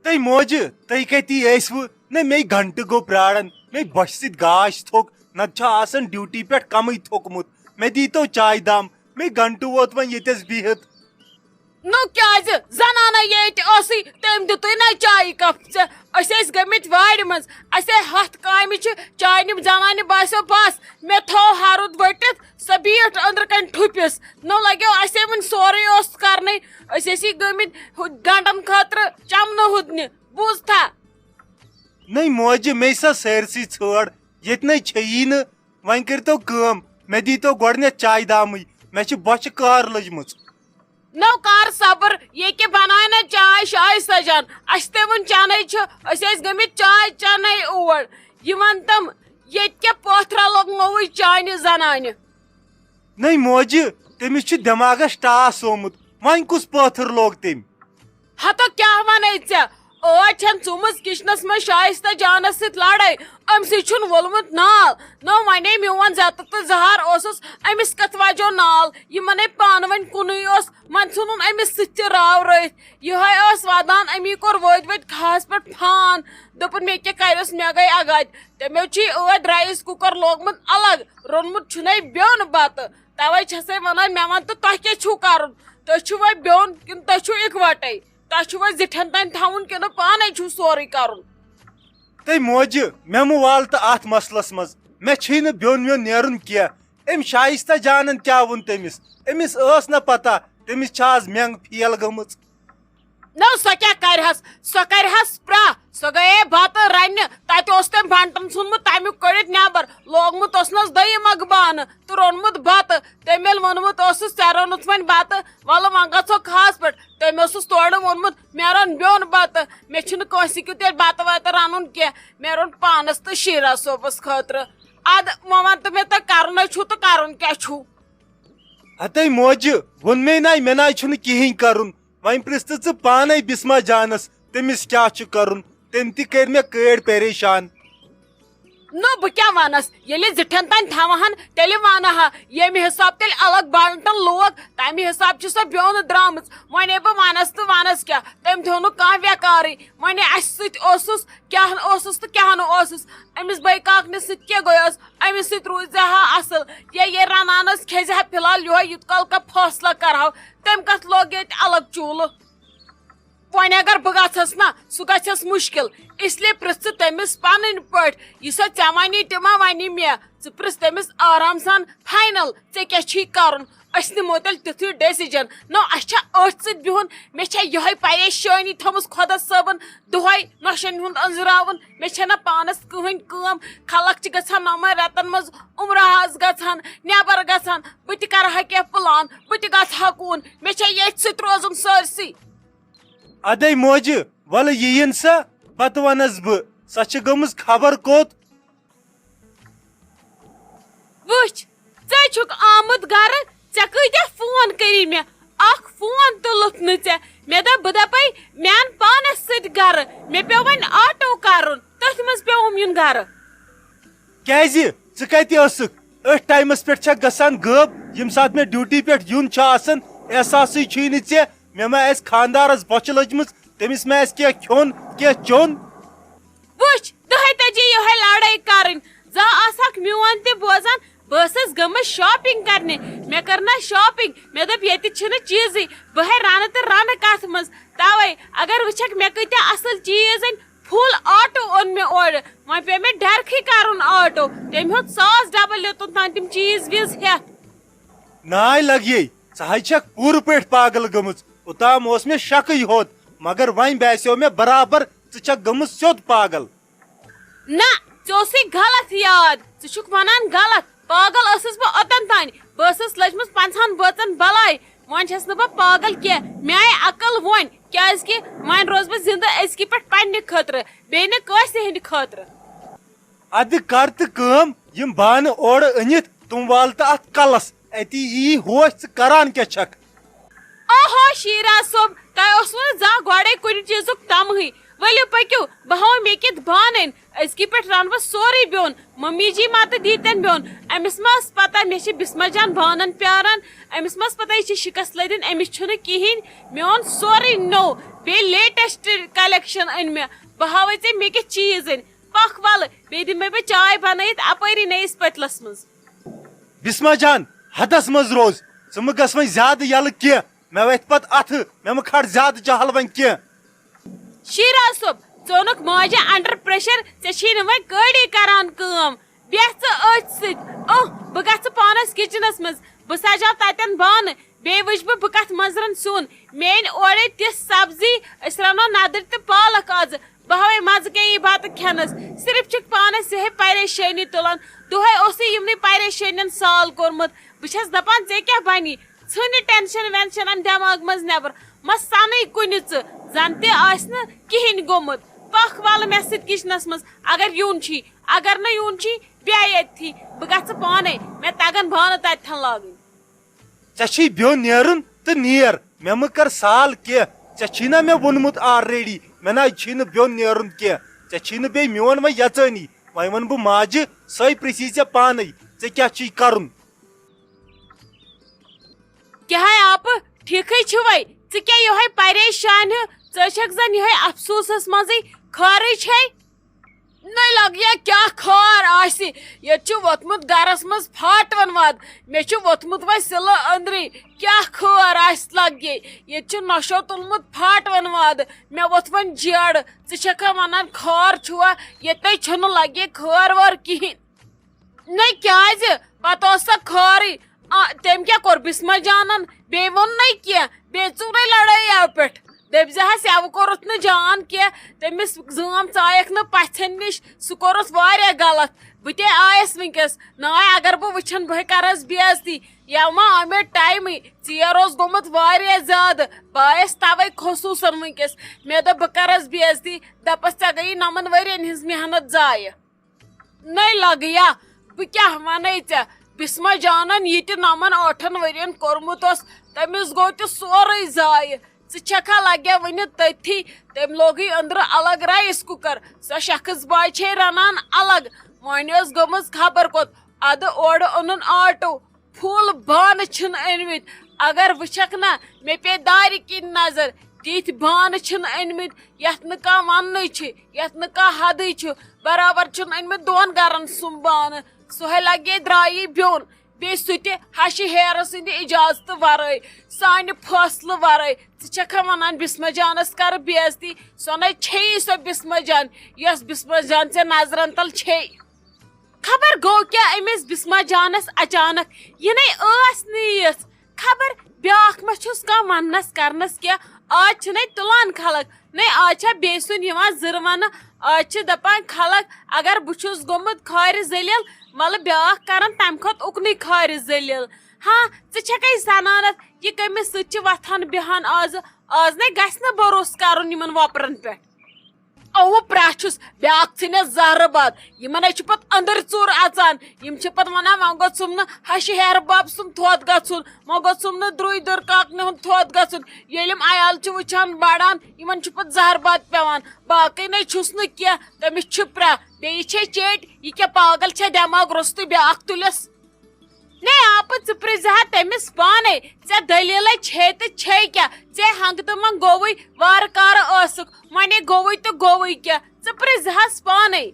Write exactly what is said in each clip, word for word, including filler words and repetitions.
تُہۍ موجہِ، تُہۍ کَتی ٲسوٕ؟ نہ، مے گھنٹہٕ گوٚو پرٛاران، مے بۄچھِ سۭتۍ گاش تھوٚک، نَتہٕ چھُ آسان ڈیوٹی پٮ۪ٹھ کَمٕے تھوٚکمُت۔ مے دیٖتو چاے دام، مے گھنٹہٕ ووت وۄنۍ ییٚتٮ۪س بِہِتھ۔ نو کیٛازِ؟ زنانہ ییٚتہِ ٲسٕے، تٔمۍ دیُتُے نہ چایہِ کپ ژےٚ۔ أسۍ ٲسۍ گٔمٕتۍ وارِ منٛز، اَسہِ آے ہتھ کامہِ چھِ، چاے نِم زنانہِ باسیو بس۔ مےٚ تھوو ہرُد ؤٹِتھ، سۄ بیٖٹھ أنٛدرٕ کنہِ ٹھُپِس۔ نو لگیو اَسے وُنہِ سورُے اوس کرنٕے۔ أسۍ ٲسی گٔمٕتۍ ہُہ گنڈن خٲطرٕ چمنہٕ ہُدنہِ۔ بوٗزتھا؟ نٔے موجہِ، مے سا سٲرسٕے ژھٲڑ، ییٚتہِ نَے چھیی نہٕ۔ وۄنۍ کٔرۍتو کٲم، مےٚ دیٖتو گۄڈٕنٮ۪تھ چایہِ دامٕے، مےٚ چھِ بۄچھِ قہر لٔجمٕژ۔ نو کر صبر، ییٚکیٛاہ بناے نہ چاے شاے سجان، اَسہِ تہِ وُن چانے چھُ، أسۍ ٲسۍ گٔمٕتۍ چاے چانے اور۔ یہِ وَن تم، ییٚتہِ کیٛاہ پٲتھرا لوٚگمووُے چانہِ زنانہِ؟ نٔے موجہِ، تٔمِس چھُ دٮ۪ماغس ٹاس آمُت، وۄنۍ کُس پٲتھٕر لوگ تٔمۍ؟ ہتو کیٛاہ ونے ژےٚ؟ ٲدۍ چھن ژُمٕژ کچنس منٛز شایستہ جانس سۭتۍ لڑٲے، أمۍ سٕے چھُن وولمُت نال۔ نو ونے میون زیتہٕ تہٕ زہر اوسُس، أمِس کتھ واجو نال؟ یِمن ہے پانہٕ ؤنۍ کُنُے اوس، وۄنۍ ژھُنُن أمِس سۭتۍ تہِ راو رٲوِتھ۔ یِہوے ٲس ودان، أمی کوٚر وٲدۍ وٲدۍ کھہس پٮ۪ٹھ فان۔ دوٚپُن، مےٚ کیٛاہ کرٮ۪س، مےٚ گٔے اگادِ۔ تٔمۍ ژھُنۍ ٲدۍ رایس کُکر لوگمُت الگ، روٚنمُت چھُنے بیوٚن بتہٕ۔ توے چھسے ونان، مےٚ ون تہٕ تۄہہِ کیٛاہ چھُو کرُن؟ تُہۍ چھِوا بیوٚن کِنہٕ تُہۍ چھِو اِکوٹے؟ تۄہہِ چھُوا زِٹھٮ۪ن تام تھاوُن کِنہٕ پانے چھُو سورُے کرُن؟ تٔمۍ موجہِ، مےٚ مہٕ وال تہٕ اتھ مسلس منٛز، مےٚ چھُے نہٕ بیوٚن ویوٚن نیرُن کینٛہہ۔ أمۍ شایستہ جانن کیٛاہ ووٚن تٔمِس؟ أمِس ٲس نہ پتہ تٔمِس چھِ آز مٮ۪نٛگ فیل گٔمٕژ۔ نو سۄ کیٛاہ کرِہس؟ سۄ کرِہس پرٛاہ۔ سۄ گٔیے بتہٕ رننہِ، تتہِ اوس تٔمۍ بنٹن ژھُنمُت تمیُک کٔڑِتھ نٮ۪بر، لوگمُت اوسنس دوٚیِم اکھ بانہٕ تہٕ روٚنمُت بتہٕ۔ تٔمۍ ییٚلہِ ووٚنمُت اوسُس، ژےٚ روٚنُتھ وۄنۍ بتہٕ، ولہٕ وۄنۍ گژھو کھہس پٮ۪ٹھ۔ تٔمۍ اوسُس تورٕ ووٚنمُت، مےٚ رن بیوٚن بتہٕ، مےٚ چھُنہٕ کٲنٛسہِ کیُتھ ییٚتہِ بتہٕ وتہٕ رنُن کینٛہہ، مےٚ روٚن پانس تہٕ شیٖرا صٲبس خٲطرٕ۔ ادٕ وۄنۍ ون تہٕ مےٚ، تۄہہِ کرُنے چھُو تہٕ کرُن کیٛاہ چھُو؟ ہتے موجہِ، ووٚن مے ناے، مےٚ ناے چھُنہٕ کِہیٖنۍ کرُن۔ وۄنۍ پرٛژھ تہٕ ژٕ پانے بسما جانس، تٔمِس کیٛاہ چھُ کرُن؟ تٔمۍ تہِ کٔرۍ مےٚ کٲڑۍ پریشان۔ نو بہٕ کیٛاہ ونس، ییٚلہِ زِٹھٮ۪ن تام تھاوہن، تیٚلہِ ونہٕ ہا۔ ییٚمہِ حساب تیٚلہِ الگ بنٹن لوگ، تمہِ حساب چھِ سۄ بیوٚن درامٕژ۔ وۄنۍ ہے بہٕ ونس تہٕ ونس کیٛاہ، تٔمۍ تھوٚو نہٕ کانٛہہ ویکارٕے۔ وۄنۍ ہے اسہِ سۭتۍ اوسُس، کیٛاہ نہٕ اوسُس تہٕ کیٛاہ نہٕ اوسُس۔ أمِس بٲے کاکنِس سۭتۍ کیٛاہ گوٚیس؟ أمِس سۭتۍ روٗزِ ہا اصل۔ یا یہِ رنان ٲس، کھیٚزِ ہا فی الحال یِہوے، یوٗت کال کانٛہہ فٲصلہٕ کرہو۔ تٔمۍ کتھ لوگ ییٚتہِ الگ چوٗلہٕ؟ وۄنۍ اگر بہٕ گژھس نا، سُہ گژھٮ۪س مُشکِل۔ اس لیے پرٛژھ ژٕ تٔمِس پنٕنۍ پٲٹھۍ، یہِ سۄ ژےٚ ونی تہِ ما ونی مےٚ۔ ژٕ پرٛژھ تٔمِس آرام سان فاینل، ژےٚ کیٛاہ چھی کرُن؟ أسۍ نِمو تیٚلہِ تیُتھُے ڈیسیجن۔ نو، اسہِ چھا أتھۍ سۭتۍ بِہُن؟ مےٚ چھا یِہوٚے پریشٲنی تھٲومٕژ خۄدا صٲبن؟ دۄہے نۄشن ہُنٛد أنٛزراوُن، مےٚ چھےٚ نہ پانس کٕہٕنۍ کٲم۔ خلق چھِ گژھان نۄمن رٮ۪تن منٛز عمرہ حظ گژھان، نٮ۪بر گژھان۔ بہٕ تہِ کرٕ ہا کینٛہہ پلان، بہٕ تہِ گژھٕ ہا کُن۔ مےٚ چھےٚ ییٚتھۍ سۭتۍ روزُن سٲرسٕے۔ ادے موجہِ، ولہٕ یِیِن سا، پتہٕ ونس بہٕ، سۄ چھِ گٔمٕژ خبر کوٚت۔ وٕچھ، ژٕ چھُکھ آمُت گرٕ، ژےٚ کۭتیاہ فون کٔری مےٚ؟ اکھ فون تُلُتھ نہٕ ژےٚ۔ مےٚ دوٚپ، بہٕ دپے، مےٚ اَن پانس سۭتۍ گرٕ۔ مےٚ پیوٚو وۄنۍ آٹو کرُن، تٔتھۍ منٛز پیوٚوُم یُن گرٕ۔ کیازِ؟ ژٕ کتہِ ٲسٕکھ؟ أتھۍ ٹایمس پٮ۪ٹھ چھکھ گژھان غٲب، ییٚمہِ ساتہٕ مےٚ ڈیوٹی پٮ۪ٹھ یُن چھُ آسان۔ احساسٕے چھُے نہٕ ژےٚ، مےٚ ما آسہِ خانٛدارس بۄچھِ لٔجمٕژ، تٔمِس ما آسہِ کینٛہہ کھیوٚن، کینٛہہ چیوٚن۔ وٕچھ، دۄہے تجے یِہوٚے لڑٲے کرٕنۍ۔ زانٛہہ آسہکھ میون تہِ بوزان، بہٕ ٲسٕس گٔمٕژ شاپنگ کرنہِ، مےٚ کٔر نہ شاپنگ، مےٚ دوٚپ، ییٚتہِ چھِنہٕ چیٖزٕے، بہٕ ہے رنہٕ تہٕ رنہٕ کتھ منٛز۔ توے، اگر وٕچھکھ مےٚ کۭتیاہ اصل چیٖز أنۍ، فُل آٹو اوٚن مےٚ اورٕ۔ وۄنۍ پیوٚو مےٚ ڈرکھٕے کرُن آٹو۔ تٔمۍ ہیوٚت ساس ڈبہٕ لیوٚتُن تام تِم چیٖز ویٖز ہٮ۪تھ۔ ناے لگیے، ژٕ حظ چھکھ پوٗرٕ پٲٹھۍ پاگل گٔمٕژ۔ اوٚتام اوس مےٚ شکٕے ہوت، مگر وۄنۍ باسیو مےٚ برابر ژٕ چھکھ گٔمٕژ سیوٚد پاگل۔ نہ، ژےٚ اوسُے غلط یاد، ژٕ چھُکھ ونان غلط۔ پاگل ٲسٕس بہٕ اوٚتن تانۍ، بہٕ ٲسٕس لٔجمٕژ پنٛژاہن بٲژن بلاے۔ وۄنۍ چھَس نہٕ بہٕ پاگل کینٛہہ، مےٚ آیہِ عقل وۄنۍ، کیازِ کہِ وۄنۍ روزٕ بہٕ زِندٕ أزکہِ پٮ۪ٹھ پننہِ خٲطرٕ، بیٚیہِ نہٕ کٲنٛسہِ ہٕنٛدِ خٲطرٕ۔ ادٕ کر تہٕ کٲم، یِم بانہٕ اورٕ أنِتھ تِم وال تہٕ اتھ کلس، اتی یی ہوش ژٕ کران کیٛاہ چھکھ۔ اوہو شیرا صٲب، تۄہہِ اوسوٕ نہٕ زانٛہہ گۄڈے کُنہِ چیٖزُک تمہٕے۔ ؤلِو پٔکِو، بہٕ ہاوو مےٚ کِتھ بانہٕ أنۍ۔ أزکی پٮ۪ٹھ رَنہٕ بہٕ سورُے بیوٚن۔ ممی جی ما تہٕ دیٖتن بیوٚن۔ أمِس ما ٲس پتہ مےٚ چھِ بسمہ جان بانن پیاران؟ أمِس ما ٲس پتہ یہِ چھِ شِکست لٔدٕنۍ؟ أمِس چھُنہٕ کِہیٖنۍ۔ مےٚ اوٚن سورُے نوٚو، بیٚیہِ latest collection أنۍ مےٚ۔ بہٕ ہاوَے ژےٚ مےٚ کِتھ چیٖز أنۍ۔ پکھ وَلہٕ، بیٚیہِ دِمَے بہٕ چاے بنٲیِتھ اَپٲری نٔیِس پٔتلَس منٛز۔ بسمہ جان، حدس منٛز روز۔ ژٕ مہٕ گژھ وۄنۍ زیادٕ یَلہٕ کینٛہہ۔ مےٚ وَتھِ پتہٕ اَتھٕ، مےٚ مہٕ کھار زیادٕ جہل وۄنۍ کینٛہہ۔ شیراز صٲب، ژٕ اوٚنُکھ ماجہِ under pressure، ژےٚ چھی نہٕ وۄنۍ کٲڑی کران کٲم۔ بیٚہہ ژٕ أتھۍ سۭتۍ۔ اوہ، بہٕ گژھٕ پانس kitchenس منٛز، بہٕ سجاو تتٮ۪ن بانہٕ، بیٚیہِ وٕچھٕ بہٕ بہٕ کتھ منٛز رنہٕ سیُن۔ مےٚ أنۍ اورے تِژھ سبزی، أسۍ رنو ندٕرۍ تہٕ پالک آزٕ۔ بہٕ ہاوے مزٕ کیٛاہ یی بتہٕ کھٮ۪نس۔ صرف چھِکھ پانس یِہے پریشٲنی تُلان۔ دۄہے اوسُے یِمنٕے پریشٲنین سال کوٚرمُت۔ بہٕ چھس دپان، ژےٚ کیٛاہ بنی؟ ژھٕنہِ tension وینشنن دٮ۪ماغ منٛز نٮ۪بر۔ مہ سنٕے کُنہِ ژٕ، زن تہِ آسہِ نہٕ کِہینۍ گوٚمُت۔ پکھ ولہٕ مےٚ سۭتۍ kitchenس منٛز، اگر یُن چھی۔ اگر نہٕ یُن چھی، بیٚہہ ییٚتھی۔ بہٕ گژھٕ پانے، مےٚ تگن بانہٕ تتہِ تھن لاگٕنۍ۔ ژےٚ چھی بیوٚن نیرُن تہٕ نیر، مےٚ مہٕ کر سال کینٛہہ۔ ژےٚ چھی نا مےٚ ووٚنمُت already، مےٚ نہ چھی نہٕ بیوٚن نیرُن کینٛہہ۔ ژےٚ چھی نہٕ بیٚیہِ میون وۄنۍ یژٲنی۔ وۄنۍ ونہٕ بہٕ ماجہِ، سۄے پرژھی ژےٚ پانے، ژےٚ کیٛاہ چھی کرُن۔ کیٛاہ ہے آپہٕ، ٹھیٖکھٕے چھُوے؟ ژٕ کیٛاہ یِہوٚے پریشان ہیوٗ؟ ژٕ چھَکھ زَن یِہوٚے افسوٗسَس منٛزٕے خٲرٕے چھے؟ نَے لَگیا کیٛاہ خٲر آسہِ؟ ییٚتہِ چھُ ووٚتھمُت گَرَس منٛز پھاٹوَن واد۔ مےٚ چھُ ووٚتھمُت وۄنۍ سِلہٕ أنٛدرٕے۔ کیٛاہ خٲر آسہِ لَگہِ؟ ییٚتہِ چھُ نۄشو تُلمُت پھاٹوَن واد۔ مےٚ ووٚتھ وۄنۍ جیڑٕ۔ ژٕ چھَکھا وَنان خٲر چھُوا؟ ییٚتہِ نَے چھُنہٕ لَگہِ خٲر وٲر کِہیٖنۍ۔ نَے کیٛازِ؟ پَتہٕ اوس سا خٲرٕے۔ آ، تٔمۍ کیٛاہ کوٚر بِسمہ جانَن؟ بیٚیہِ ووٚن نَے کینٛہہ، بیٚیہِ ژوٚل نَے لڑٲے یَوٕ پٮ۪ٹھ۔ دٔپۍ زِ ہَس، یَوٕ کوٚرُتھ نہٕ جان کینٛہہ، تٔمِس زٲم ژایَکھ نہٕ پَژھٮ۪ن نِش، سُہ کوٚرُتھ واریاہ غلط۔ بہٕ تہِ آیَس وٕنۍکٮ۪س۔ ناے، اگر بہٕ وٕچھَن، بہٕ ہے کَرَس بے عزتی۔ یَوٕ ما آو مےٚ ٹایمٕے، ژیر اوس گوٚمُت واریاہ زیادٕ، بہٕ آیَس تَوَے خصوٗصاً وٕنۍکٮ۪س۔ مےٚ دوٚپ، بہٕ کَرَس بے عزتی، دَپَس، ژےٚ گٔیی نَمَن ؤرِیَن ہِنٛز محنت ضایع۔ نَے لَگہٕ یا، بہٕ کیٛاہ وَنَے ژےٚ؟ بِسمہ جانَن یہِ تہِ نَمَن ٲٹھَن ؤرِیَن کوٚرمُت اوس، تٔمِس گوٚو تہِ سورُے ضایع۔ ژٕ چھَکھا لَگیا وٕنہِ تٔتھی؟ تٔمۍ لوگٕے أنٛدرٕ الگ rice cooker۔ سۄ شخص باے چھے رَنان الگ۔ وۄنۍ ٲس گٔمٕژ خبر کوٚت۔ اَدٕ اورٕ اوٚنُن آٹو۔ پھُل بانہٕ چھِنہٕ أنۍمٕتۍ۔ اگر وٕچھکھ نہ، مےٚ پیٚیہِ دارِ کِنۍ نظر۔ تِتھۍ بانہٕ چھِنہٕ أنۍمٕتۍ، یَتھ نہٕ کانٛہہ وَننٕے چھِ، یَتھ نہٕ کانٛہہ حدٕے چھُ۔ برابر چھِنہٕ أنۍمٕتۍ دۄن گَرَن سُم بانہٕ۔ سُہیلا گے درٛایی بیوٚن۔ بیٚیہِ سُہ تہِ ہَشہِ ہیرٕ سٕنٛدِ اِجازتہٕ وَرٲے، سانہِ فٲصلہٕ وَرٲے۔ ژٕ چھَکھا وَنان بِسمہ جانَس کَرٕ بے عزتی؟ سۄ نَے چھیی سۄ بِسمہ جان، یۄس بِسمہ جان ژےٚ نظرَن تَل چھے۔ خبر گوٚو کیٛاہ أمِس بِسمہ جانَس اچانک، یہِ نَے ٲس نہٕ یِژھ۔ خبر بیٛاکھ ما چھُس کانٛہہ وَننَس کَرنَس کینٛہہ۔ آز چھِنَے تُلان خلق، نَے آز چھا بیٚیہِ سُنٛد یِوان زٕرٕ وَنہٕ۔ آز چھِ دَپان خلق، اگر بہٕ چھُس گوٚمُت خارِ ذٔلیٖل، وَلہٕ بیٛاکھ کَرَن تَمہِ کھۄتہٕ اُکنُے خارِ ذٔلیٖل۔ ہاں، ژٕ چھَکھَے زَنانَس، یہِ کٔمِس سۭتۍ چھِ وۄتھان بیٚہان آزٕ؟ آز نَے گژھِ نہٕ بروسہٕ کَرُن یِمَن وۄپرَن پٮ۪ٹھ۔ اوٕ پرٛاہ چھُس، بیٛاکھ ژھٕنٮ۪س زہرٕ باد۔ یِمن ہے چھُ پتہٕ أنٛدٕرۍ ژوٗر اژان۔ یِم چھِ پتہٕ ونان، "وۄنۍ گوٚژھُم نہٕ ہشہِ ہیرٕ بب سُنٛد تھوٚد گژھُن، وۄنۍ گوٚژھُم نہٕ درُے دُر کاکنہِ ہُنٛد تھوٚد گژھُن۔" ییٚلہِ یِم عیال چھِ وٕچھان بڑان، یِمن چھُ پتہٕ زہر باد پٮ۪وان۔ باقٕے نے چھُس نہٕ کینٛہہ، تٔمِس چھِ پرٛاہ۔ بیٚیہِ چھے چیٚٹۍ، یہِ کیٛاہ پاگل چھےٚ دٮ۪ماغ روٚستُے بیٛاکھ تُلِس؟ نے آپہٕ، ژٕ پرٛژھ زِ ہا تٔمِس پانے، ژےٚ دٔلیٖلے چھے تہٕ چھے کیٛاہ؟ ژےٚ ہنٛگہٕ تہٕ منٛگہٕ گوٚوُے، وارٕ کارٕ ٲسٕکھ، وۄنۍ گوٚوُے تہٕ گوٚوُے کیٛاہ؟ ژٕ پرٛژھ زِ ہس پانے۔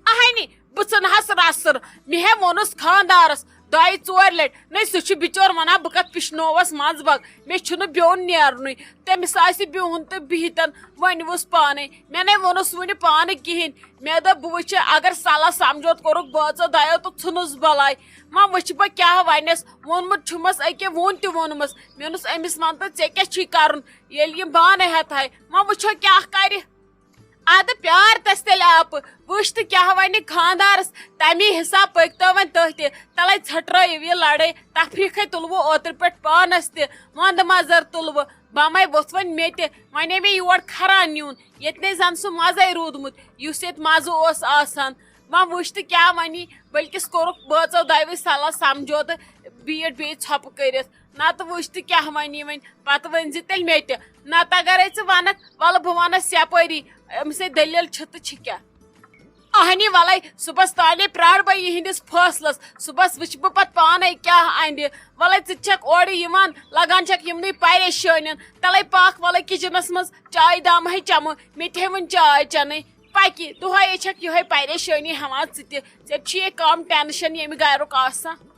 اہنی، بہٕ ژھٕنہٕ ہس رژھٕر، مےٚ ہے ووٚنُس خانٛدارس دۄیہِ ژورِ لٹہِ، نے سُہ چھُ بِچور ونان، بہٕ کتھ پشنووس منٛز باگ، مےٚ چھُنہٕ بیوٚن نیرنُے۔ تٔمِس آسہِ بِہُن تہٕ بِہتن، وۄنۍ وُس پانے، مےٚ نے ووٚنُس وُنہِ پانہٕ کِہینۍ۔ مےٚ دوٚپ، بہٕ وٕچھِ، اگر صلاح سمجھوتہٕ کوٚرُکھ بٲژو دۄیو تہٕ ژھٕنُس بلاے، وۄنۍ وٕچھِ بہٕ کیٛاہ ونٮ۪س۔ ووٚنمُت چھُمس أکیٛاہ، ووٚن تہِ ووٚنمس۔ مےٚ ووٚنُس أمِس، "وَن تہٕ ژےٚ کیٛاہ چھی کرُن، ییٚلہِ یِم بانَے ہٮ۪تھ ہاے، وۄنۍ وٕچھو کیٛاہ کرِ۔" ادٕ پیار تس تیٚلہِ آپہٕ، وٕچھ تہٕ کیٛاہ ونہِ خانٛدارس، تمی حساب پٔکۍتو وۄنۍ تُہۍ تہِ۔ تلے ژھٹرٲیِو یہِ لڑٲے، تفریٖقے تُلوٕ اوترٕ پٮ۪ٹھ پانس تہِ، وندٕ مزر تُلوٕ۔ بمے ووٚتھ وۄنۍ مےٚ تہِ، وۄنۍ ہے مےٚ یور کھران نیوٗن، ییٚتہِ نے زن سُہ مزے روٗدمُت، یُس ییٚتہِ مزٕ اوس آسان۔ وۄنۍ وٕچھ تہٕ کیٛاہ ونی، بلکِس کوٚرُکھ بٲژو دۄیوٕے صلاح سمجھوتہٕ بیٖٹھ بیٚیہِ ژھۄپہٕ کٔرِتھ۔ نتہٕ وٕچھ تہٕ کیٛاہ ونی وۄنۍ، پتہٕ ؤنۍ زِ تیٚلہِ مےٚ تہِ۔ نتہٕ اگرے ژٕ ونکھ، ولہٕ بہٕ ونس یپٲری، أمِس ہے دٔلیٖل چھِ تہٕ چھِ کیٛاہ۔ اہنی ولے، صبحس تانے پرارٕ بہٕ یِہنٛدِس فٲصلس۔ صبحس وٕچھٕ بہٕ پتہٕ پانے کیٛاہ اندِ۔ ولے ژٕ تہِ چھکھ اورٕ یِوان، لگان چھکھ یِمنٕے پریشٲنین۔ تلے پاکھ، ولے کچنس منٛز چایہِ دامہے چمہٕ۔ مےٚ تہِ ہے وٕنہِ چاے چنٕے۔ پکہِ، دۄہے چھکھ یِہے پریشٲنی ہٮ۪وان ژٕ تہِ۔ ژےٚ تہِ چھُے کم ٹینشن ییٚمہِ گرُک آسان۔